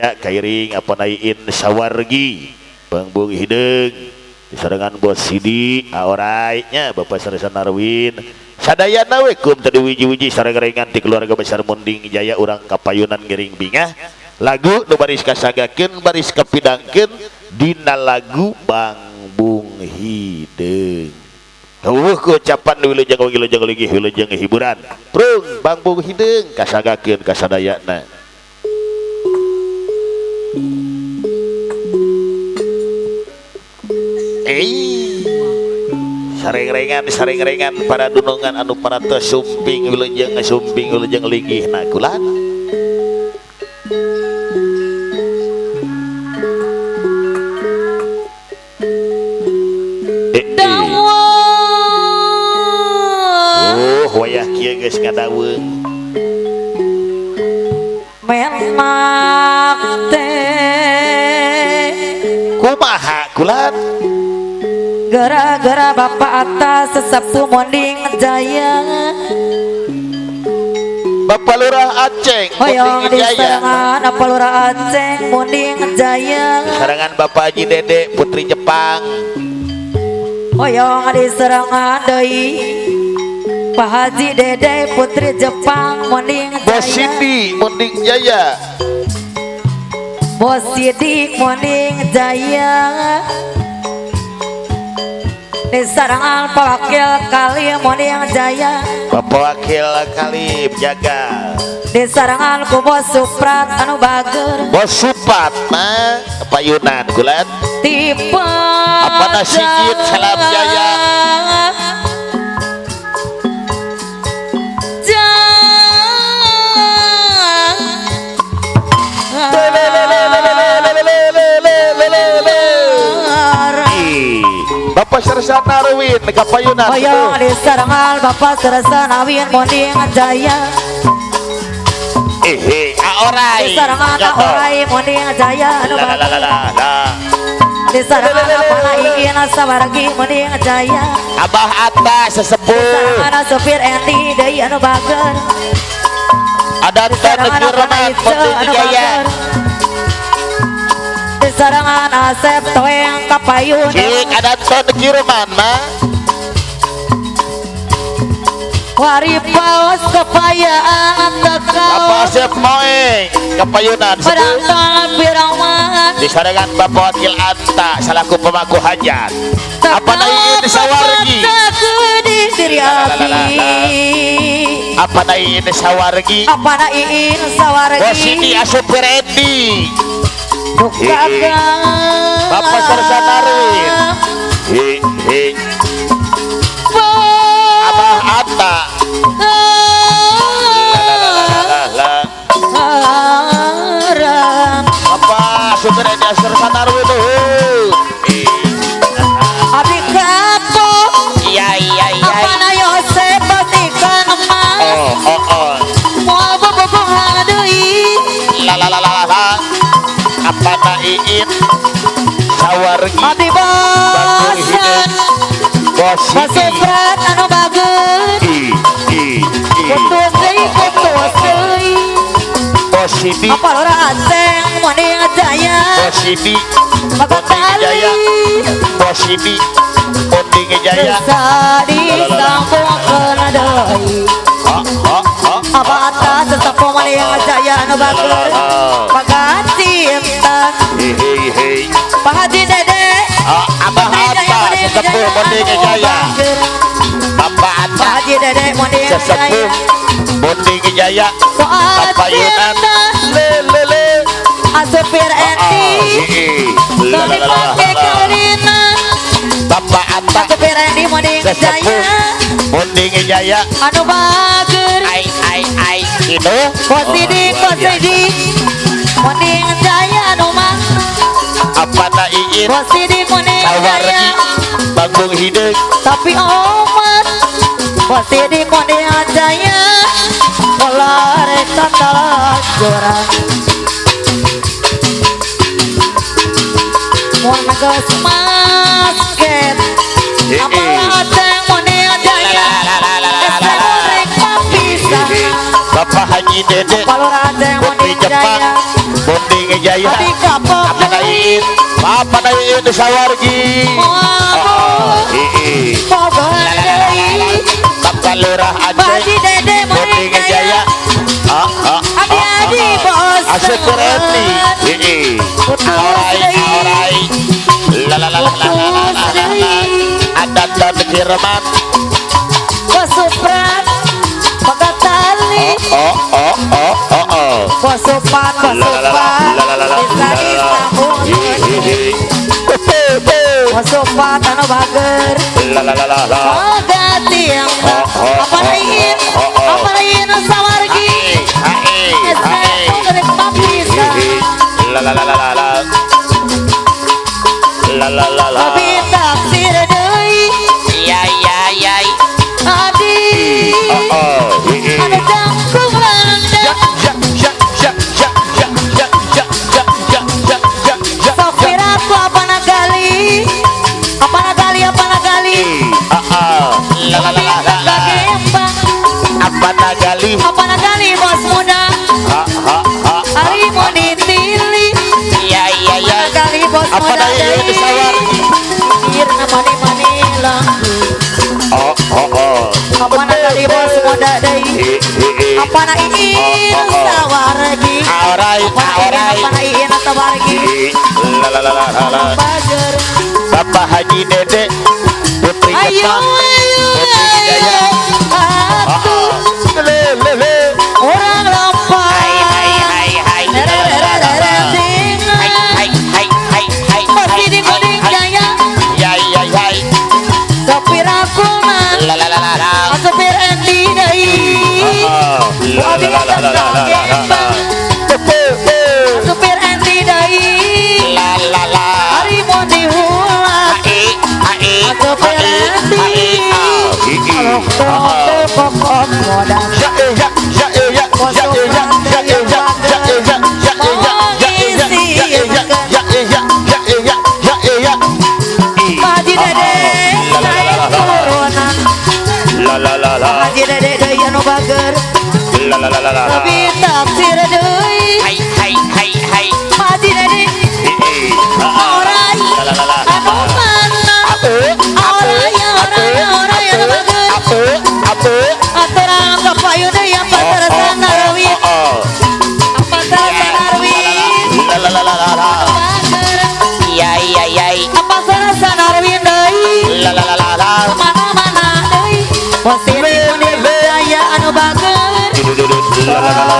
Kairing apa naiin sawargi Bangbung Hideung disarengan Bos Sidi aorai nya Bapak Sarsan Narwin sadayana we kum tadi wiji-wiji sareng-rengan ti keluarga besar Munding Jaya urang kapayunan gering bingah lagu nu baris kasagakeun baris kapidangkeun dina lagu Bangbung Hideung. Eueuh ku ucapan wilujeng wilujeng linggih wilujeng hiburan prung Bangbung Hideung kasagakeun kasadayana. Sareng-rengan para dunungan anu paratos sumping wilujeng linggih na kulan. Oh, wayah kieu geus ngadaweung. Menak teh kumaha kulan? Gara-gara Bapak atas sesepuh Munding Jaya, Bapak Lurah Aceng Munding Jaya, Bapak Lurah Aceng Munding Jaya, serangan Bapak Haji Dede Putri Jepang, hoyong diserangan deui Pak Haji Dede Putri Jepang Munding Jaya, Bos Sidi Munding Jaya, Bos Sidi Munding Jaya. Di sarangan Pak Wakil Kali Munding Jaya, Bapak Wakil Kali jaga. Di sarangan ku Bos Suprat anu bager, Bos Suprat mah payunan kulan. Tipe apa nasigit salam jaya. Bapak Sersan Narwin kapayunan. Hoyong di sarangan Bapak Sersan Narwin Munding Jaya. Aorai. Di sarangan aorai Munding Jaya anu. Di sarangan apana iin sawargi Munding Jaya. Abah Atta sesepuh. Di sarangan supir Endi deui anu bager. Ada Tan Firman Munding Jaya. Sarangan Asep Toeng kapayun. Cik ada Ton Kirman mah. Wari paos kepayaan tekau. Bapak Asep Moeng kapayunan. Pedang pirawan. Di sarangan Bapak Wakil Anta salaku pemangku hajat. Apa naiin sawargi? Apa naiin sawargi? Apa naiin sawargi? Bos Sidi Asupir Endi. Bapak Sersan Narwin, Abah Atta, Bapak Supir Edi Sersan Narwin tuh. Abi kapok, iya iya iya. Apa na Yosep batikan emas? Oh oh oh. Moal bobogohan deui. La la la la la. Apa naiin sawargi Abi bosan Bos Suprat anu bager putus deui putus deui Bos Sidi Apa Lurah Aceng Munding Jaya Bos Sidi Munding Jaya Bos Sidi Munding Jaya Bisa disambungkeun deui Apa atas sesepuh Munding Jaya anu bager Bagat cinta Pak Haji Dede Abah Atta sesepuh Munding Jaya Bapak Atta Pak Haji Dede Munding Jaya sesepuh Munding Jaya Bapak Yunan le le le Asupir Endi Tong dipake kaurina Bapak Atta Asupir Endi Munding sesepuh Jaya Munding Jaya anu bager ai ai ai itu Bos Sidi Bos Sidi Munding Jaya anu mah apa naiin Bos Sidi Munding sawargi Jaya Bangbung Hideung tapi omat Bos Sidi Munding Jaya pola rek talajoran mun geus masket apa Aceng Munding Jaya es rek papisah. Bapak Haji Dede Putri Jepang Bonding Jaya apa lain apa lain sawargi Bapak Lurah Aceh Bonding Jaya Asep Reti Aurai aurai la la la la la la ada dan Firman Kosupran Pagatali oh oh oh oh oh Kosupan kosupan Kosupan anu bager la la la la la Pagatiang apa lain apa lain sawargi la la la la la la la la la Abi taksir deui ya ya ya Adi ada jangkung langdang ya ya ya ya ya ya ya ya ya ya ya ya Sopir aku apa nagali apa nagali apa nagali la la la la la apa nagali apa nagali bos muda ha ha ha Ari monitili ya ya ya nagali bos apa muda nagali sawargi Irna mani mani langgu oh oh oh apa nagali bos muda deui apa na ingin sawargi aurai aurai apa na ingin sawargi la la la la la Bapak Haji Dede Putri Jepang Putri Jaya le le le orang lompat hai hai hai hai hai hai hai hai masih di Kuning Jaya ya ya ya sopir aku mah la la la la la sopir Andy deui la la la la la la sopir Andy deui la la la hari mau diulang sopir Andy pokok modal ya ya ya ya ya ya ya ya ya ya ya ya ya ya ya ya ya Haji Dede naik turunan la la la la Haji Dede deui anu bager la la la la la tapi taksir deui hai hai hai hai Haji Dede orai la la la anu mana orai orai orai anu bager apa apa aturan kapayun deui apa sanarwi apa sanarwi la la la la la ya ya ya apa sanarwi deui la la la la la mana mana deui posisi Kuning Jaya anu bager la la la la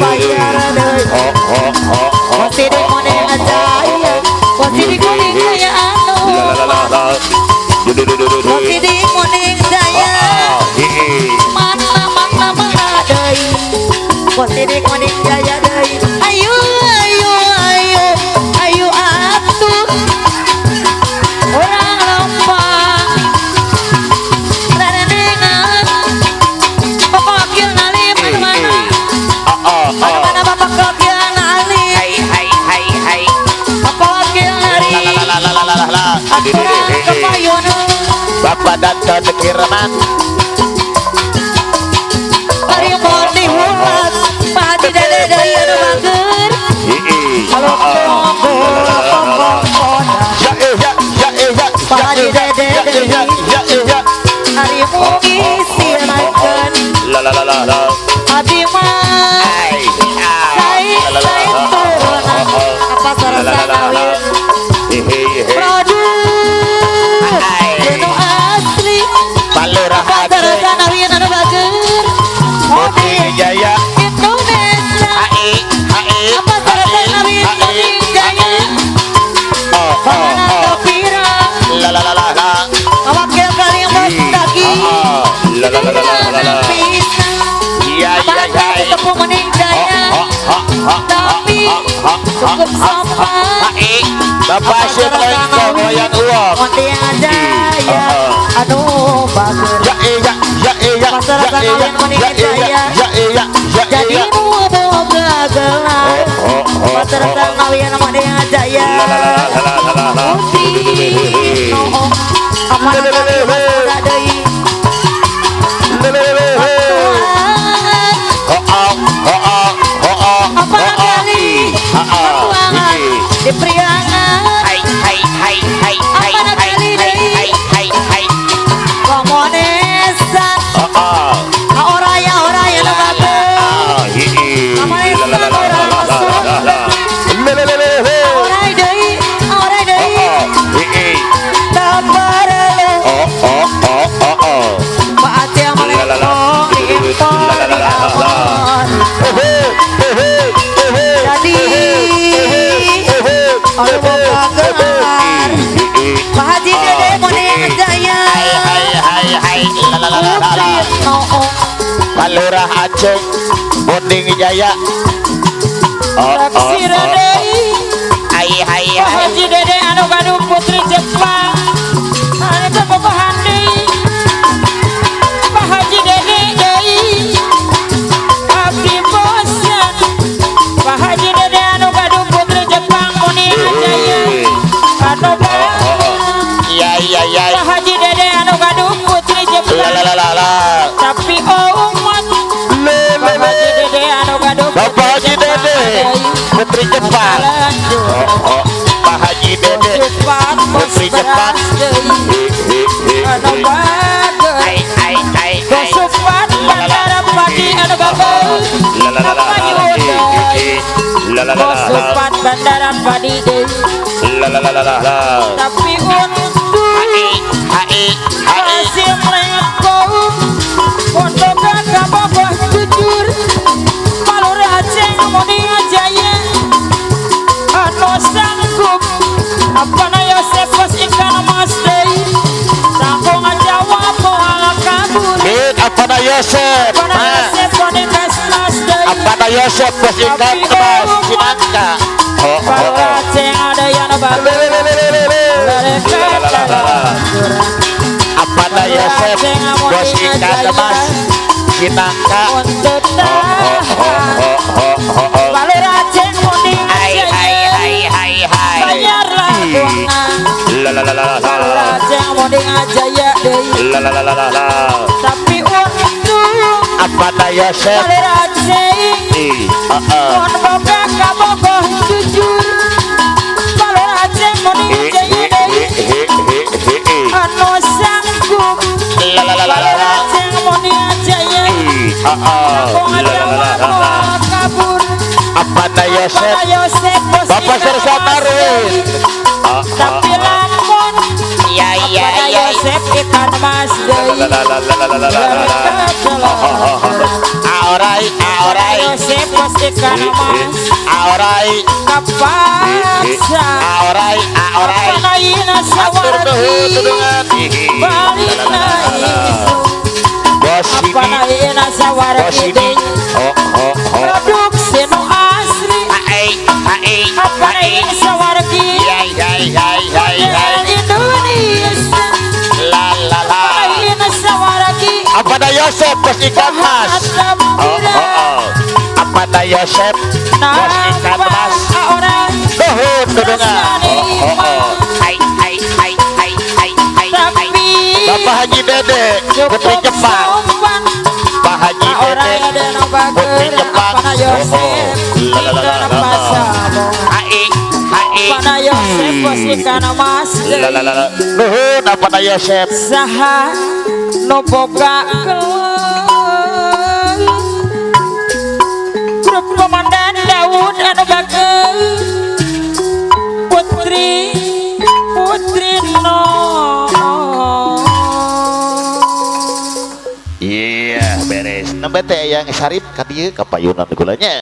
bayar deui oh oh oh posisi Kuning Jaya posisi Kuning Jaya anu la la la la posisi Kuning Jaya mana mana mana deui posisi Kuning Jaya deui ayo ayo ayo ayo atuh orang lompat rarenengan Bapak Wakil Nalim mana mana mana mana Bapak Wakil Nalim hai hai hai hai Bapak Wakil Nalim la la la la la aturan kepayun Bapak Danton Kirman Hari mau diulas Pak Haji Dede deui anu bager ya ya ya ya Pak Haji Dede deui ya ya hari mengisirankeun la la la la la Abi mah hai sai sai turunan apa sarasana produk nu asli Palurah apa Aceh sarasana anu bager Putri Jaya Indonesia hai hai apa sarasana Kuning Jaya oh oh mana oh pira la la la la la wakil kali yang mustaqi la la la la la la ya ya ya ketemu Kuning Jaya tapi cukup sopan Bapak Syed Goyang Uang Kuning Jaya anu bager ya ya ya ya ya ya ya ya ya ya jadi nu boga gelar Pasar Kuning Jaya la la la la la la Putih no apa nagali bos muda deui Di Priangan Hai hai hai hai hai hai hai hai hai Komonesan Oraya oraya nu bageun Komonesan orang Orai deui orai deui Tak perlu Pak Aceh melengkong diimpor di Ambon Jadi Anu boga gelar Pak Haji Dede Muning Jaya Pak Lurah Aceh Muning Jaya Taksir deui Pak Haji Dede anu gaduh putri Jepang anu teu bogohan deui Pak Haji Dede deui abdi bosan Pak Haji Dede anu gaduh putri Jepang Muning Jaya anu iya iya iya Pak Haji Dede anu gaduh putri Jepang tapi umat Pak Haji Dede anu gaduh Bapak Haji Dede Putri Jepang Pak Haji Dede Putri Jepang Kosupat Bandara Padi anu gaduh Kosupat Bandara Padi deui tapi untuk hasil melengkong pondokan kabogoh jujur Palurah Aceh Muning Jaya anu sanggup apana Yosef bos ikan mas deui tanggung jawab moal kabur apana Yosef apana Yosef boneka mas deui apana Yosef bos ikan mas Cinangka Palurah Aceh ada yang bagus apana Yosef bos ikan mas Cinangka Palurah Aceh Muning Jaya bayarlah Palurah Aceh Muning Jaya deui tapi untung apana Yosef Palurah Aceh mun boga kabogoh jujur Palurah Aceh Muning Jaya deui anu sanggup Palurah Aceh Muning Jaya tanggung jawab moal kabur apana Yosef Bapak Sersan Darwin tapi lamun iya iya apana Yosef ikan mas deui aorai aorai Yosef bos ikan mas aorai kapaksa aorai aorai apana ina atur nuhun sawargi tudungan balik na isu bos apana ini ina bos sawargi ini deui oh oh oh produksi nu asli hai hai apana ina sawargi hai hai hai hai hai Indonesia la la la apana ina sawargi apana Yosef bos ikan mas oh oh oh apana Yosef bos ikan mas nuhun tudungan oh oh oh hai hai hai hai hai hai hai Bapak Haji Dede Putri Jepang Pak Haji Dede Putri Jepang oh oh la la la la hai hai apana Yosef bos ikan mas la la la la nuhun apana Yosef saha nu boga grup komandan Daud anu bageul putri putri no iya beres nembe teh yang Sarip ka dieu ka payunan gulanya.